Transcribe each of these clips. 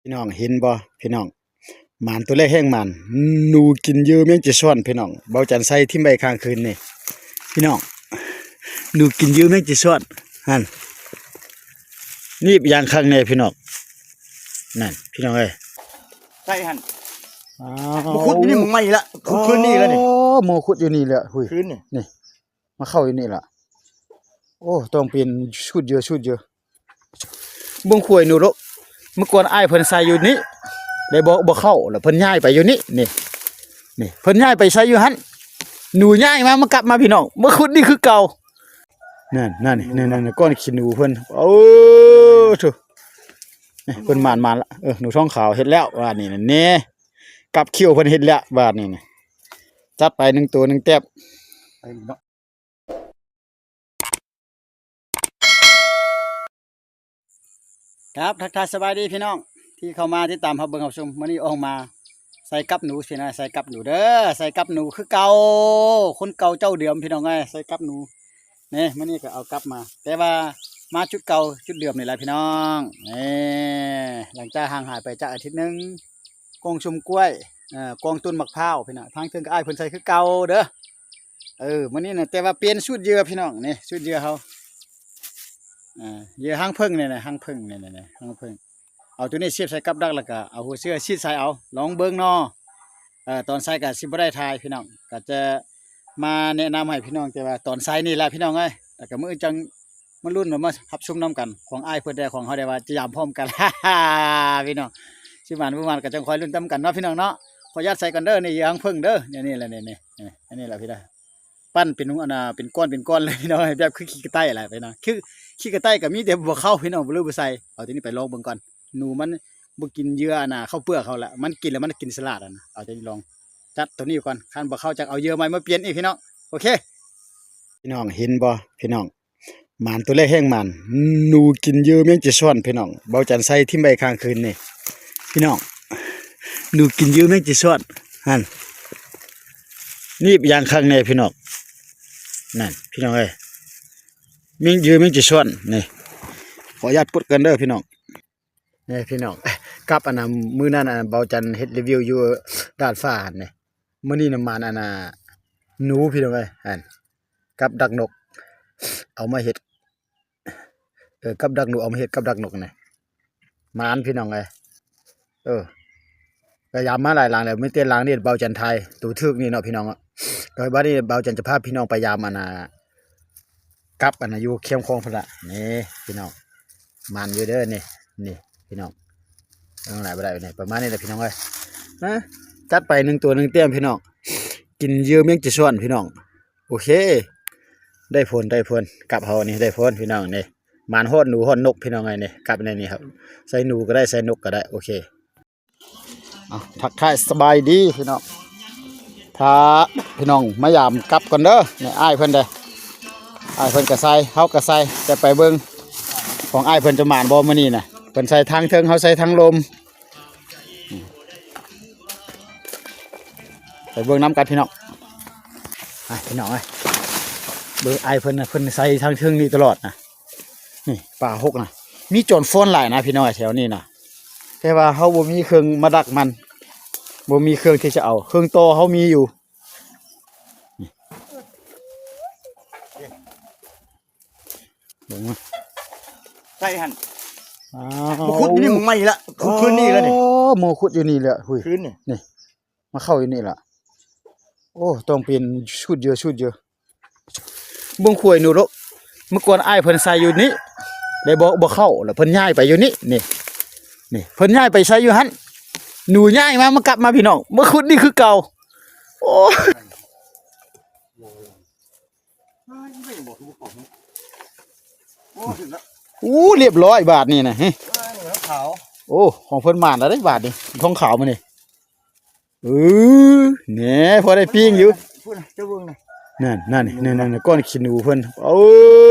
ພີ່ນ້ອງເຫັນບໍ່ພີ່ນ້ອງ? ໝານ ໂຕແລກແຮງໝານ ໜູກິນເຫຍື່ອແມງຈີຊອນພີ່ນ້ອງ. ເບົາຈັນໃສ່ຖິ້ມໄວ້ຄ້າງຄືນນີ້ພີ່ນ້ອງ, ໜູກິນເຫຍື່ອແມງຈີຊອນຫັ້ນ. ນີ້ຢ່າງຄັກແນ່ພີ່ນ້ອງ. ນັ້ນພີ່ນ້ອງເອີຍ ໃສ່ຫັ້ນ. ອ້າວ ມາຂຸດຢູ່ນີ້ໝ່ອງໃໝ່ລະ, ຂຸດຄືນນີ້ລະນີ້. ໂອ້ ມາຂຸດຢູ່ນີ້ແຫຼະ. ຫຸ້ຍ ຄືນນີ້ ນີ້ ມາເຂົ້າຢູ່ນີ້ລະ. ໂອ້ ຕ້ອງປ່ຽນຊຸດເຫຍື່ອ ຊຸດເຫຍື່ອ. ເບິ່ງຂວາຍໜູໂລະ, ເມື່ອກ່ອນອ້າຍເພິ່ນໃສ່ຢູ່ນີ້ ໄດ້ບໍ່ ບໍ່ເຂົ້າລະ, ເພິ່ນຍ້າຍໄປຢູ່ນີ້. ນີ້ ນີ້ ເພິ່ນຍ້າຍໄປໃສ່ຢູ່ຫັ້ນ, ໜູຍ້າຍມາ ມາກັບມາພີ່ນ້ອງ, ມາຂຸດນີ້ຄືເກົ່າ. ນັ້ນ ນັ້ນ ນັ້ນ ກ້ອນຂີ້ໜູເພິ່ນ. ໂອ້ ໂທ້ ນີ້ ເພິ່ນໝານ ໝານລະ. ເອີ ໜູທອງຂາວເຮັດແລ້ວບາດນີ້. ນັ້ນແນ່ ກັບຂຽວເພິ່ນເຮັດແລ້ວບາດນີ້. ຈັດໄປໜຶ່ງໂຕ ໜຶ່ງແຕ້ມ. ໄປເນາະ. ຄັບ ທັກທາຍສະບາຍດີພີ່ນ້ອງທີ່ເຂົ້າມາຕິດຕາມຮັບເບິ່ງຮັບຊົມ. ມື້ນີ້ອອກມາໃສ່ກັບໜູຊີ້ນະ, ໃສ່ກັບໜູເດີ, ໃສ່ກັບໜູຄືເກົ່າ, ຄົນເກົ່າເຈົ້າເດີມພີ່ນ້ອງເອີຍ, ໃສ່ກັບໜູ. ນີ້ ມື້ນີ້ກໍເອົາກັບມາ, ແຕ່ວ່າມາຈຸດເກົ່າຈຸດເດີມນີ້ແຫຼະພີ່ນ້ອງ. ນີ້ ຫຼັງຈາກຫ່າງຫາຍໄປຈັກອາທິດໜຶ່ງ, ກອງຊຸມກ້ວຍ ເອີ ກອງຕົ້ນໝາກພ້າວພີ່ນ້ອງ. ທາງເທິງກໍອ້າຍເພິ່ນໃສ່ຄືເກົ່າເດີ. ເອີ ມື້ນີ້ນະ ແຕ່ວ່າປ່ຽນຊຸດເຫຍື່ອພີ່ນ້ອງ. ນີ້ ຊຸດເຫຍື່ອເຮົາ ອ່າ ເຫຍື່ອຫາງເຜິ້ງນີ້ນະ, ຫາງເຜິ້ງນີ້ນະ, ຫາງເຜິ້ງ. ເອົາໂຕນີ້ສຽບໃສ່ກັບດັກ ແລ້ວກໍເອົາຫົວເຊື້ອສີດໃສ່ເອົາ, ລອງເບິ່ງເນາະ. ເອີ ຕອນໃສ່ກໍຊິບໍ່ໄດ້ຖ່າຍພີ່ນ້ອງ, ກໍຈະມາແນະນຳໃຫ້ພີ່ນ້ອງ ແຕ່ວ່າຕອນໃສ່ນີ້ແຫຼະພີ່ນ້ອງເອີຍ. ແລ້ວກໍມື້ອື່ນຈັ່ງ ມາລຸ້ນ ມາຮັບຊົມນຳກັນ ຂອງອ້າຍເພິ່ນແດ່ ຂອງເຮົາແດ່ ວ່າຈະຢາມພ້ອມກັນ ພີ່ນ້ອງ. ຊິໝານບໍ່ໝານກໍຈັ່ງຄອຍລຸ້ນນຳກັນເນາະພີ່ນ້ອງເນາະ. ຂໍອະນຸຍາດໃສ່ກ່ອນເດີ. ນີ້ ເຫຍື່ອຫາງເຜິ້ງເດີ, ແນວນີ້ແຫຼະ ນີ້ ນີ້ ອັນນີ້ແຫຼະພີ່ນ້ອງ. ປັ້ນເປັນ ອັນນ່າ ເປັນກ້ອນເປັນກ້ອນເລີຍພີ່ນ້ອງ, ແບບຄືຂີ້ກະໄຕ່ແຫຼະພີ່ນ້ອງ. ຄືຂີ້ກະໄຕ່ກໍມີແຕ່ບໍ່ເຂົ້າພີ່ນ້ອງ, ບໍ່ເລີຍບໍ່ໃສ່. ເອົາໂຕນີ້ໄປລອງເບິ່ງກ່ອນ, ໜູມັນບໍ່ກິນເຫຍື່ອ ອັນນ່າ ເຂົ້າເປືອກເຂົາລະ, ມັນກິນແລ້ວມັນກິນສະຫຼາດຫັ້ນນະ. ເອົາໂຕນີ້ລອງ ຈັດໂຕນີ້ກ່ອນ, ຄັນບໍ່ເຂົ້າຈັກເອົາເຫຍື່ອໃໝ່ມາປ່ຽນອີກພີ່ນ້ອງ. ໂອເຄ ພີ່ນ້ອງເຫັນບໍ່ພີ່ນ້ອງ? ໝານ ໂຕແລກແຮງໝານ ໜູກິນເຫຍື່ອແມງຈີຊອນພີ່ນ້ອງ. ເບົາຈັນໃສ່ຖິ້ມໄວ້ຄ້າງຄືນນີ້ພີ່ນ້ອງ, ໜູກິນເຫຍື່ອແມງຈີຊອນຫັ້ນ. ນີ້ຢ່າງຄັກແນ່ພີ່ນ້ອງ. ນັ້ນພີ່ນ້ອງເອີຍ ແມງ ເຫຍື່ອແມງຈີຊອນນີ້. ຂໍອະນຸຍາດປົດກ່ອນເດີພີ່ນ້ອງ. ນີ້ພີ່ນ້ອງ ກັບອັນນ່າ ມື້ນັ້ນ ອັນເບົາຈັນເຮັດຣີວິວຢູ່ດ່ານຟ້າຫັ້ນນີ້. ມື້ນີ້ນະ ໝານອັນນ່າ ໜູພີ່ນ້ອງເອີຍ. ອັນ ກັບດັກນົກ ເອົາມາເຮັດ ເອີ ກັບດັກນົກ ເອົາມາເຮັດກັບດັກນົກນີ້ ໝານພີ່ນ້ອງເອີຍ. ເອີ ກະຢາມມາຫຼາຍຫຼັງແລ້ວ, ມີແຕ່ຫຼັງນີ້ເບົາຈັນຖ່າຍໂຕຖືກນີ້ເນາະພີ່ນ້ອງເນາະ. ໂດຍບັດນີ້ເບົາຈັນຈະພາພີ່ນ້ອງໄປຢາມອັນນ່າ ກັບອັນນ່າ ຢູ່ແຄມຂອງພຸ້ນລະ. ນີ້ພີ່ນ້ອງ ໝານຢູ່ເດີນີ້ ນີ້ພີ່ນ້ອງ. ເອົາຫຼາຍບໍ່ໄດ້ນີ້ ປະມານນີ້ແຫຼະພີ່ນ້ອງເອີຍ. ມາ ຈັດໄປໜຶ່ງຕົວໜຶ່ງແຕ້ມພີ່ນ້ອງ, ກິນເຫຍື່ອແມງຈີຊອນພີ່ນ້ອງ. ໂອເຄ ໄດ້ຜົນ ໄດ້ຜົນ, ກັບເຮົານີ້ໄດ້ຜົນພີ່ນ້ອງ. ນີ້ ໝານຮອດໜູຮອດນົກພີ່ນ້ອງເອີຍ. ນີ້ ກັບໃນນີ້ ໃສ່ໜູກໍໄດ້ ໃສ່ນົກກໍໄດ້. ໂອເຄ ເອົາ ທັກທາຍສະບາຍດີພີ່ນ້ອງ, ພາພີ່ນ້ອງມາຢາມກັບກ່ອນເດີ. ນີ້ອ້າຍເພິ່ນເດ້, ອ້າຍເພິ່ນກໍໃສ່ ເຮົາກໍໃສ່. ແຕ່ໄປເບິ່ງຂອງອ້າຍເພິ່ນຈະໝານບໍ່ມື້ນີ້ນະ, ເພິ່ນໃສ່ທາງເທິງ ເຮົາໃສ່ທາງລຸ່ມ. ໄປເບິ່ງນຳກັນພີ່ນ້ອງ. ໄປພີ່ນ້ອງເອີຍ ເບິ່ງອ້າຍເພິ່ນນະ, ເພິ່ນໃສ່ທາງເທິງນີ້ຕະຫຼອດນະ. ນີ້ປາຫົກນະ, ມີຈອນຟ້ອນຫຼາຍນະພີ່ນ້ອງ ແຖວນີ້ນະ. ແຕ່ວ່າເຮົາບໍ່ມີເຄື່ອງມາດັກມັນ, ບໍ່ມີເຄື່ອງທີ່ຈະເອົາ, ເຄື່ອງຕໍ່ເຮົາມີຢູ່. ນີ້ ເບິ່ງມາ ໃສ່ຫັ້ນ. ອ້າວ ມາຂຸດຢູ່ນີ້ໝ່ອງໃໝ່ລະ, ຂຸດຄືນນີ້ລະນີ້. ໂອ້ ມາຂຸດຢູ່ນີ້ແຫຼະ. ຫຸ້ຍ ຄືນນີ້ ນີ້ ມາເຂົ້າຢູ່ນີ້ລະ. ໂອ້ ຕ້ອງປ່ຽນຊຸດເຫຍື່ອ ຊຸດເຫຍື່ອ. ເບິ່ງຂວາຍໜູໂລະ, ເມື່ອກ່ອນອ້າຍເພິ່ນໃສ່ຢູ່ນີ້ ໄດ້ບໍ່ ບໍ່ເຂົ້າລະ, ເພິ່ນຍ້າຍໄປຢູ່ນີ້. ນີ້ ນີ້ ເພິ່ນຍ້າຍໄປໃສ່ຢູ່ຫັ້ນ, ໜູຍ້າຍມາ ມາກັບມາພີ່ນ້ອງ, ມາຂຸດນີ້ຄືເກົ່າ. ໂອ້ ໂອ້ ຮຽບຮ້ອຍບາດນີ້ນະ. ຮະ ໂອ້ ຂອງເພິ່ນໝານແລ້ວເດ້ບາດນີ້, ທອງຂາວມື້ນີ້. ເອີ ແນ່ ພໍໄດ້ປີ້ງຢູ່. ພຸ້ນນະ ເຈົ້າເບິ່ງນະ. ນັ້ນ ນັ້ນ ນັ້ນ ກ້ອນຂີ້ໜູເພິ່ນ. ໂອ້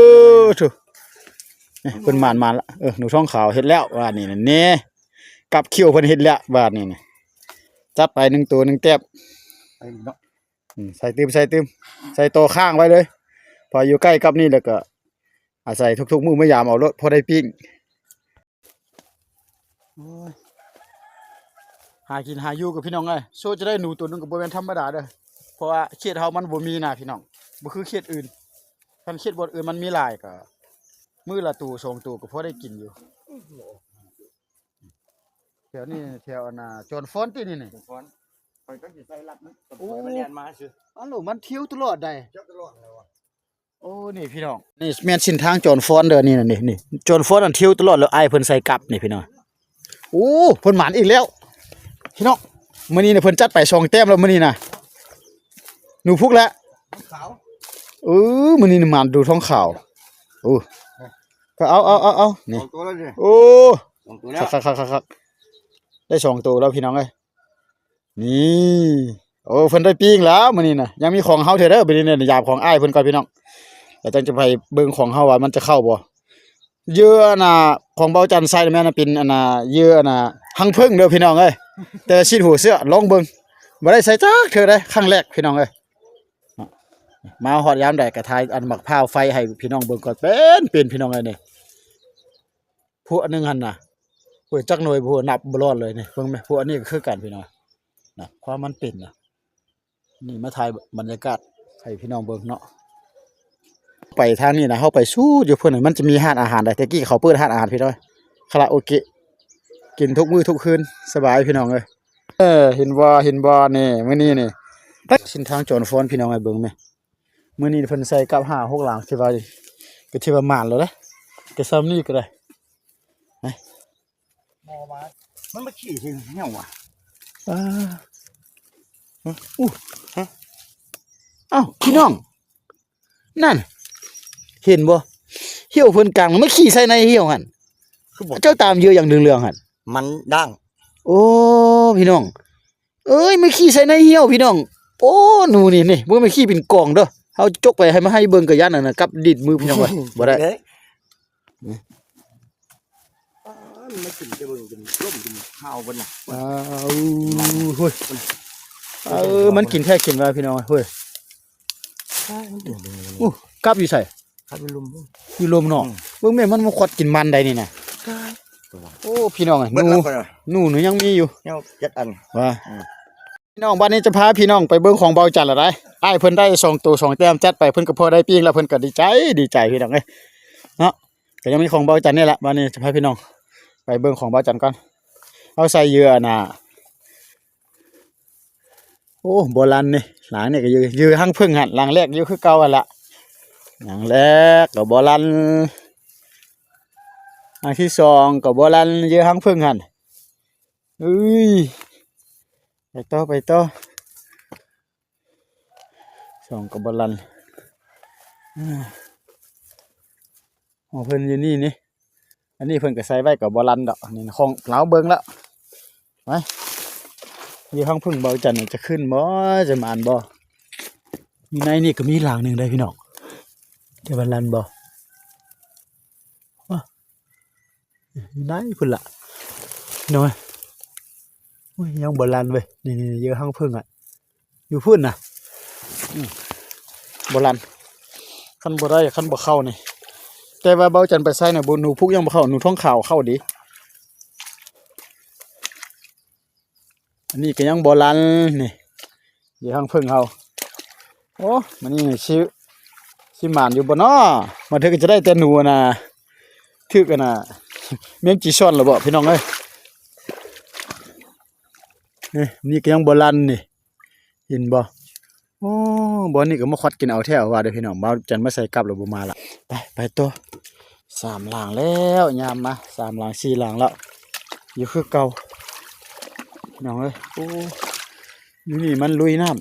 ໂທ້ ນີ້ ເພິ່ນໝານ ໝານລະ. ເອີ ໜູທອງຂາວເຮັດແລ້ວບາດນີ້ນະ. ແນ່ ກັບຂຽວເພິ່ນເຮັດແລ້ວບາດນີ້ນະ. ຈັດໄປໜຶ່ງໂຕ ໜຶ່ງແຕ້ມ. ໄປເນາະ. ອືມ ໃສ່ຕື່ມ ໃສ່ຕື່ມ ໃສ່ຕໍ່ຂ້າງໄວ້ເລີຍ. ເພາະຢູ່ໃກ້ກັບນີ້ແລ້ວກໍອາໄສທຸກໆມື້ມາຢາມເອົາໂລດ ພໍໄດ້ປີ້ງ. ໂອ້ຍ ຫາກິນຫາຢູ່ກັບພີ່ນ້ອງເອີຍ. ໂຊຈະໄດ້ໜູໂຕໜຶ່ງກໍບໍ່ແມ່ນທຳມະດາເດີ້ ເພາະວ່າເຂດເຮົາມັນບໍ່ມີນະພີ່ນ້ອງ, ບໍ່ຄືເຂດອື່ນ. ຄັນເຂດບ່ອນອື່ນມັນມີຫຼາຍກໍມື້ລະໂຕສອງໂຕກໍພໍໄດ້ກິນຢູ່. ແຖວນີ້ແຖວອັນນ່າ ຈອນຟອນຕິນີ້ນີ້ ຈອນຟອນ. ຂ້ອຍກໍຊິໃສ່ລັດມັນ ໂອ້ ຂ້ອຍມັນແລ່ນມາຊື່. ອັນໂຫຼ ມັນທຽວຕະຫຼອດໃດ໋ ທຽວຕະຫຼອດແລ້ວວະ. ໂອ້ ນີ້ພີ່ນ້ອງ ນີ້ແມ່ນເສັ້ນທາງຈອນຟອນເດີ້ ນີ້ນະ ນີ້ ນີ້ຈອນຟອນອັນທຽວຕະຫຼອດ ແລ້ວອ້າຍເພິ່ນໃສ່ກັບນີ້ພີ່ນ້ອງ. ໂອ້ ເພິ່ນໝານອີກແລ້ວພີ່ນ້ອງ. ມື້ນີ້ນະເພິ່ນຈັດໄປສອງແຕ້ມແລ້ວມື້ນີ້ນະ ໜູພຸກແລ້ວ. ເອີ ມື້ນີ້ນະໝານດູທອງຂາວ. ໂອ້ ກໍເອົາ ເອົາ ເອົາ ເອົາ ນີ້ ສອງໂຕແລ້ວນີ້. ໂອ້ ສອງໂຕແລ້ວ ຄັກໆໆໆ ໄດ້ສອງໂຕແລ້ວພີ່ນ້ອງເອີຍ. ນີ້ ໂອ້ ເພິ່ນໄດ້ປີ້ງແລ້ວມື້ນີ້ນະ. ຍັງມີຂອງເຮົາເທື່ອເດີ້ ບັດນີ້ນະ ຢາມຂອງອ້າຍເພິ່ນກ່ອນພີ່ນ້ອງ ແລ້ວຈັ່ງຈະໄປເບິ່ງຂອງເຮົາວ່າມັນຈະເຂົ້າບໍ່. ເຫຍື່ອອັນນ່າຂອງເບົາຈັນໃສ່ແມ່ນເປັນອັນນ່າ ເຫຍື່ອອັນນ່າຮັງເຜິ້ງເດີ້ພີ່ນ້ອງເອີຍ, ແຕ່ຊິດຫົວເສື້ອລອງເບິ່ງ ບໍ່ໄດ້ໃສ່ຈັກເທື່ອເດ້ ຄັ້ງແລກພີ່ນ້ອງເອີຍ. ມາຮອດຍາມໃດກໍຖ່າຍອັນໝາກພ້າວໄຟໃຫ້ພີ່ນ້ອງເບິ່ງກ່ອນ ເປັນໆ ພີ່ນ້ອງເອີຍ. ນີ້ພວກໜຶ່ງຫັ້ນນະ ໂອ້ຍ ຈັກໜ່ວຍບໍ່ຮູ້ ນັບບໍ່ລອດເລີຍນີ້. ເບິ່ງແມະ ພວກອັນນີ້ກໍຄືກັນພີ່ນ້ອງນະ ຄວາມມັນເປັນນະ. ນີ້ມາຖ່າຍບັນຍາກາດໃຫ້ພີ່ນ້ອງເບິ່ງເນາະ. ໄປທາງນີ້ນະ ເຮົາໄປສູດຢູ່ພຸ້ນນະ ມັນຈະມີຮ້ານອາຫານໃດ໋. ແຕ່ກີ້ເຂົາເປີດຮ້ານອາຫານພີ່ນ້ອງ ຄາຣາໂອເກະ ກິນທຸກມື້ທຸກຄືນ ສະບາຍພີ່ນ້ອງເອີຍ. ເອີ ເຫັນບໍ່ ເຫັນບໍ່ ນີ້ ມື້ນີ້ນີ້ ເສັ້ນທາງຈອນຟອນພີ່ນ້ອງເອີຍ. ເບິ່ງແມະ ມື້ນີ້ເພິ່ນໃສ່ກັບຫ້າຫົກຫຼັງ ຖືວ່າ ກໍຖືວ່າໝານແລ້ວເດ້ ກໍຊ່ຳນີ້ກໍໄດ້. ບໍ່ມາ ມັນມາຂີ້ໃສ່ເຫື່ອວະ. ອ່າ ອູ້ ຮະ ອ້າວ ພີ່ນ້ອງ ນັ້ນ ເຫັນບໍ່? ເຫື່ອວເພິ່ນກາງ ມັນມາຂີ້ໃສ່ໃນເຫື່ອວຫັ້ນ. ຄືບໍ່ ເຈົ້າຕາມເຫຍື່ອຫຍັງເຫຼືອງໆຫັ້ນ? ມັນດ້າງ. ໂອ້ ພີ່ນ້ອງ ເອີຍ ມັນຂີ້ໃສ່ໃນເຫື່ອວພີ່ນ້ອງ. ໂອ້ ໜູນີ້ ນີ້ ບໍ່ແມ່ນຂີ້ເປັນກອງເດີ້. ເຮົາຈົກໄປໃຫ້ ມາໃຫ້ເບິ່ງກໍຢ້ານອັນນັ້ນກັບດີດມືພີ່ນ້ອງເອີຍ ບໍ່ໄດ້. ອ້າ ມັນມາກິນແຕ່ເບິ່ງຈົນລົ້ມຈົນເຫົ່າເບິດນະ. ອ້າວ ໂອ້ຍ ເອີ ມັນກິນແທ້ກິນວ່າພີ່ນ້ອງເອີຍ. ໂອ້ ກັບຢູ່ໃສ? ຄັນຢູ່ລຸ່ມ ຢູ່ລຸ່ມເນາະ. ອືມ ເບິ່ງແມ່ ມັນມາຄວັດກິນມັນໃດນີ້ນະ. ໂອ້ ພີ່ນ້ອງເອີຍ ເບິດແລ້ວ ໜູ ເບິດແລ້ວ ໜູນີ້ຍັງມີຢູ່ ຍັງເຈັດອັນ ວ່າ ອືມ ພີ່ນ້ອງ ບັດນີ້ຈະພາພີ່ນ້ອງໄປເບິ່ງຂອງເບົາຈັນລະໄດ໋. ອ້າຍເພິ່ນໄດ້ສອງໂຕສອງແຕ້ມ ຈັດໄປ ເພິ່ນກໍພໍໄດ້ປີ້ງແລ້ວ ເພິ່ນກໍດີໃຈ ດີໃຈພີ່ນ້ອງເອີຍເນາະ. ກໍຍັງມີຂອງເບົາຈັນນີ້ລະ. ບັດນີ້ຈະພາພີ່ນ້ອງໄປເບິ່ງຂອງເບົາຈັນກ່ອນ. ເອົາໃສ່ເຫຍື່ອນະ ໂອ້ ບໍ່ລັນນີ້ ຫຼັງນີ້ກໍຢູ່ ຢູ່ຮັງເຜິ້ງຫັ້ນ. ຫຼັງແລກຢູ່ຄືເກົ່າຫັ້ນລະ ຫຼັງແລກກໍບໍ່ລັນ ຫຼັງທີສອງກໍບໍ່ລັນ ຢູ່ຮັງເຜິ້ງຫັ້ນ. ເອີຍ ໄປຕໍ່ ໄປຕໍ່ ສອງກໍບໍ່ລັນ. ອາ ຂອງເພິ່ນຢູ່ນີ້ນີ້ ອັນນີ້ເພິ່ນກໍໃສ່ໄວ້ກໍບໍ່ລັນດອກ. ນີ້ຂອງລາວເບິ່ງລະ ໄປ ຢູ່ທາງເພິ່ງເບົາຈັນຈະຂຶ້ນບໍ່ ຈະໝານບໍ່. ຢູ່ໃນນີ້ກໍມີຫຼັງໜຶ່ງໄດ໋ພີ່ນ້ອງ ຈະວ່າລັນບໍ່ ວະ ຢູ່ໃນພຸ້ນລະ ພີ່ນ້ອງເອີຍ. ໂອ້ຍ ຍັງບໍ່ລັນເວີຍ. ນີ້ໆ ຢູ່ທາງເພິ່ງອະ ຢູ່ພຸ້ນນະ ອືມ ບໍ່ລັນ. ຄັນບໍ່ໄດ້ ຄັນບໍ່ເຂົ້ານີ້ ແຕ່ວ່າເບົາຈັນໄປໃສ່ນະ ບໍ່ ໜູພຸກຍັງບໍ່ເຂົ້າ ໜູທອງຂາວເຂົ້າເດ້. ອັນນີ້ກໍຍັງບໍ່ລັນນີ້ ຢູ່ທາງເພິ່ງເຮົາ. ໂອ້ ມື້ນີ້ຊິ ຊິໝານຢູ່ບໍ່ນໍ? ມາເທື່ອກໍຈະໄດ້ແຕ່ໜູນະ ຖືກອັນນະ ແມງຈີຊອນລະບໍພີ່ນ້ອງເອີຍ. ນີ້ ນີ້ກໍຍັງບໍ່ລັນນີ້ ເຫັນບໍ່? ໂອ້ ບ່ອນນີ້ກໍມາຄວັດກິນເອົາແທ້ວ່າເດີ້ພີ່ນ້ອງ. ບ່າວຈັນມາໃສ່ກັບແລ້ວບໍ່ມາລະ. ໄປ ໄປຕໍ່. ສາມຫຼັງແລ້ວ ຍາມມາ ສາມຫຼັງ ສີ່ຫຼັງແລ້ວ ຢູ່ຄືເກົ່າ ພີ່ນ້ອງເອີຍ. ໂອ້ ຢູ່ນີ້ມັນລຸຍນ້ຳ.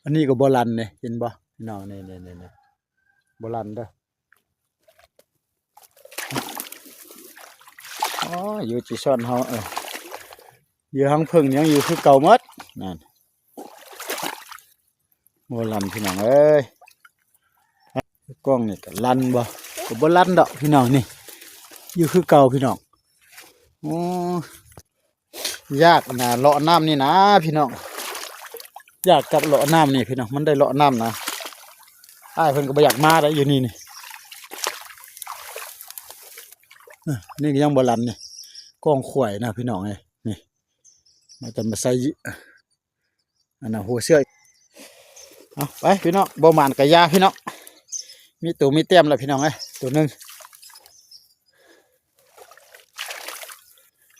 ອັນນີ້ກໍບໍ່ລັນເດ້ ເຫັນບໍ່ພີ່ນ້ອງ? ນີ້ໆໆ ບໍ່ລັນເດີ້. ອໍ ຢູ່ຈີຊອນເຮົາ ເອີ ຢູ່ທາງເພິ່ງຍັງຢູ່ຄືເກົ່າໝົດນັ້ນ. ບໍ່ລັນພີ່ນ້ອງເອີຍ. ກ້ອງນີ້ກໍລັນບໍ່? ກໍບໍ່ລັນດອກພີ່ນ້ອງ. ນີ້ຢູ່ຄືເກົ່າພີ່ນ້ອງ. ໂອ້ ຢາກນະ ເລາະນ້ຳນີ້ນະພີ່ນ້ອງ ຢາກກັບເລາະນ້ຳນີ້ພີ່ນ້ອງ. ມັນໄດ້ເລາະນ້ຳນະ ອ້າຍເພິ່ນກໍບໍ່ຢາກມາໄດ໋ ຢູ່ນີ້ນີ້. ນີ້ກໍຍັງບໍ່ລັນນີ້ ກອງຂວາຍນະພີ່ນ້ອງເອີຍ. ນີ້ ມາຈະມາໃສ່ ອັນນ່າ ຫົວເສື້ອ. ເອົາໄປພີ່ນ້ອງ ບໍ່ໝານກະຢ່າພີ່ນ້ອງ ມີໂຕມີແຕ້ມແລ້ວພີ່ນ້ອງເອີຍ ໂຕໜຶ່ງ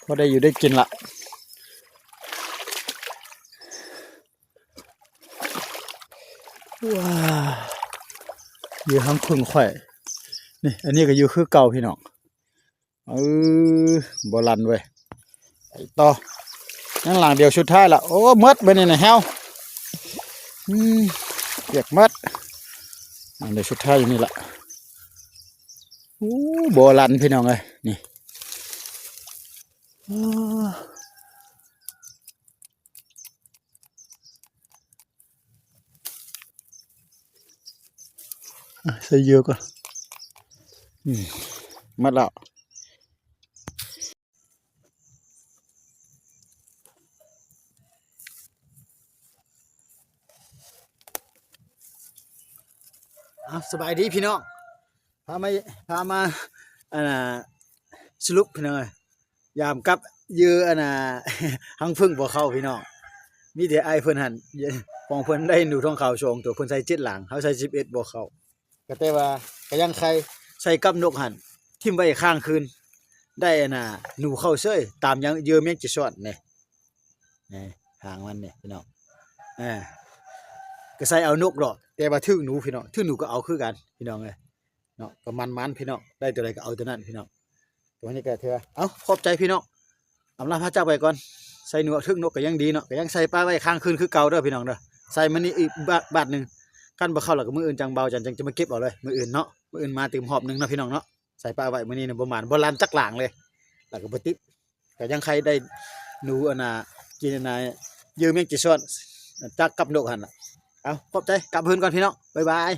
ພໍໄດ້ຢູ່ໄດ້ກິນລະ. ວ້າ ຢູ່ຫາງເພິ່ງຂ້ອຍ ນີ້ ອັນນີ້ກໍຢູ່ຄືເກົ່າພີ່ນ້ອງ. ເອີ ບໍ່ລັນເວີຍ ໄປຕໍ່ ຍັງຫຼັງດຽວສຸດທ້າຍລະ. ໂອ້ ໝົດບາດນີ້ນະ ແຮວ ອືມ ປຽກໝົດ ຫຼັງດຽວສຸດທ້າຍຢູ່ນີ້ລະ. ໂອ້ ບໍ່ລັນພີ່ນ້ອງເອີຍ ນີ້ ອ່ະ ໃສ່ເຫຍື່ອກ່ອນ ອືມ ໝົດແລ້ວ. ເອົາ ສະບາຍດີພີ່ນ້ອງ ພາມາ ພາມາ ອັນນ່າ ສະຫຼຸບພີ່ນ້ອງເອີຍ ຍາມກັບເຫຍື່ອ ອັນນ່າ ຮັງເຜິ້ງບໍ່ເຂົ້າພີ່ນ້ອງ. ມີແຕ່ອ້າຍເພິ່ນຫັ້ນ ຂອງເພິ່ນໄດ້ໜູທອງຂາວສອງໂຕ ເພິ່ນໃສ່ເຈັດຫຼັງ ເຮົາໃສ່ສິບເອັດບໍ່ເຂົ້າ. ກໍແຕ່ວ່າກໍຍັງໄຄ ໃສ່ກັບນົກຫັ້ນ ຖິ້ມໄວ້ຄ້າງຄືນ ໄດ້ອັນນ່າ ໜູເຂົ້າເສີຍ ຕາມຫຍັງ ເຫຍື່ອແມງຈີຊອນນີ້ ນີ້ ຫາງມັນນີ້ພີ່ນ້ອງ. ເອີ ກໍໃສ່ເອົານົກດອກ ແຕ່ວ່າຖືກໜູພີ່ນ້ອງ ຖືກໜູກໍເອົາຄືກັນພີ່ນ້ອງເອີຍ. ເນາະ ກໍໝານໆ ພີ່ນ້ອງ ໄດ້ຕົວໃດກໍເອົາຕົວນັ້ນພີ່ນ້ອງ. ຕົວນີ້ກໍຖືວ່າ ເອົ້າ ຂອບໃຈພີ່ນ້ອງ ອຳລາພາຈາກໄປກ່ອນ. ໃສ່ໜູຖືກນົກກໍຍັງດີເນາະ ກໍຍັງໃສ່ປະໄວ້ຄ້າງຄືນຄືເກົ່າເດີພີ່ນ້ອງເດີ. ໃສ່ມື້ນີ້ອີກບາດ ບາດໜຶ່ງ ຄັນບໍ່ເຂົ້າແລ້ວກໍມື້ອື່ນຈັ່ງບ່າວຈັນຈັ່ງຈະມາເກັບເອົາເລີຍ ມື້ອື່ນເນາະ ມື້ອື່ນມາຕື່ມຮອບໜຶ່ງເນາະພີ່ນ້ອງເນາະ. ໃສ່ປະໄວ້ມື້ນີ້ນະ ບໍ່ໝານ ບໍ່ລັນຈັກຫຼາງເລີຍ ແລ້ວກໍບໍ່ຕິດ. ກໍຍັງໄຄໄດ້ໜູ ອັນນ່າ ກິນ ອັນນ່າ ເຫຍື່ອແມງຈີຊອນ ຈາກກັບນົກຫັ້ນລະ. ເອົາ ຂອບໃຈ ກັບເຮືອນກ່ອນພີ່ນ້ອງ ບາຍບາຍ.